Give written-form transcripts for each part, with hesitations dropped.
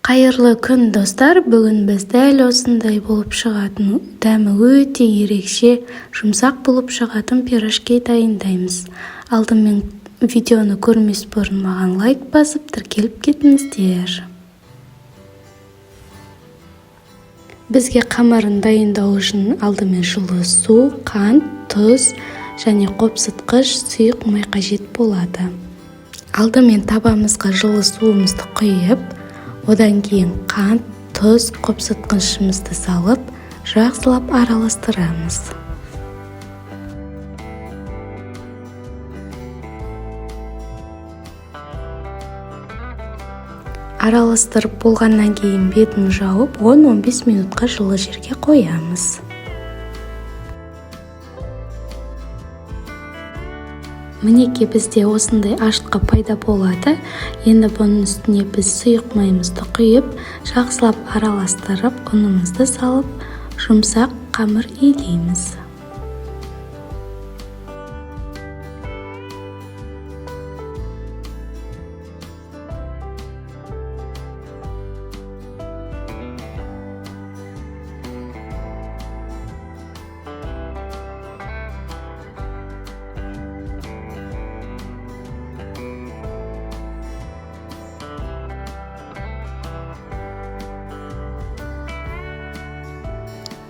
Қайырлы күн, достар! Бүгін біз дәл осындай болып шығатын, дәмі өте ерекше, жұмсақ болып шығатын пирожки дайындаймыз. Алдымен видеоны көрмес бұрын маған лайк басып, тіркеліп кетіңіздер. Бізге қамырын дайындау үшін алдымен жылы су, қант, тұз және қопсытқыш сұйық май қажет болады. Алдымен табамызға жылы суымызды құйып, одан кейін қант, тұз, қопсытқышымызды салып, жақсылап араластырамыз. Араластырып болғаннан кейін бетін жауып, 10-15 минутқа жылы жерге қоямыз. Мінекей, бізде осындай ашытқы пайда болады. Енді бұның үстіне біз сұйық майымызды құйып, жақсылап араластырып, ұнымызды салып, жұмсақ қамыр илейміз.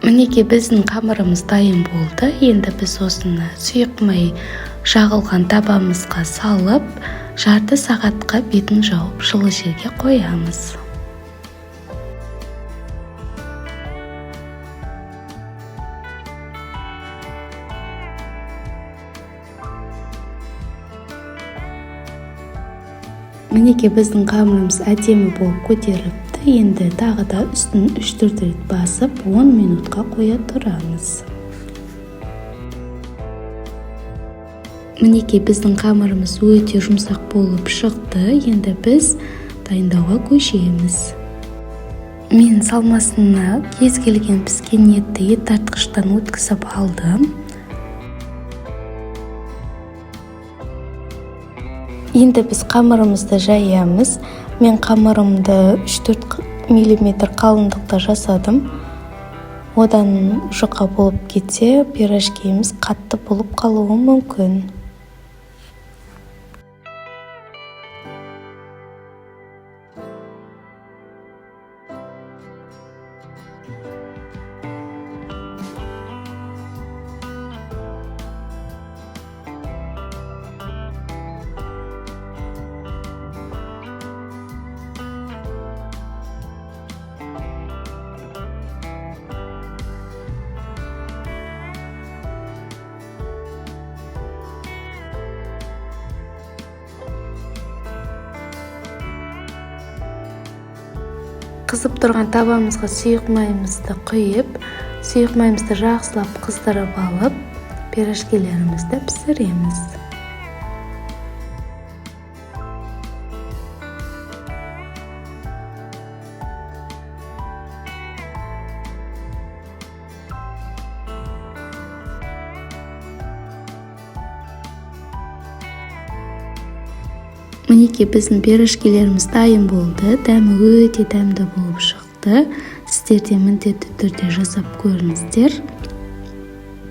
Мінекей, біздің қамырымыз дайын болды. Енді біз осыны сұйық май жағылған табамызға салып, жарты сағатқа бетін жауып, жылы жерге қоямыз. Мінекей, біздің қамырымыз әдемі болып көтеріліпті. Енді тағы да үстін 3-4 рет басып, 10 минутқа қоя тұрамыз. Мінекей, біздің қамырымыз өте жұмсақ болып шықты. Енді біз дайындауға көшеміз. Мен салмасына кез келген піскен етті ет тартқыштан өткізіп алдым. Енді біз қамырымызды жаямыз. Мен қамырымды 3-4 миллиметр қалыңдықта жасадым. Одан жұқа болып кетсе, пирожкиіміз қатты болып қалуы мүмкін. Қызып тұрған табамызға сұйық майымызды құйып, сұйық майымызды жақсылап қыздырып алып, пирожкилерімізді пісіреміз. Мінекей, біздің пирожкилеріміз дайын болды. Дәмі өте дәмді болып шықты. Сіздер де міндетті түрде жасап көріңіздер.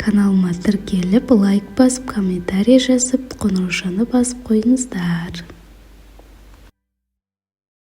Каналыма тіркеліп, лайк басып, комментарий жазып, қоңыраушаны басып қойыңыздар.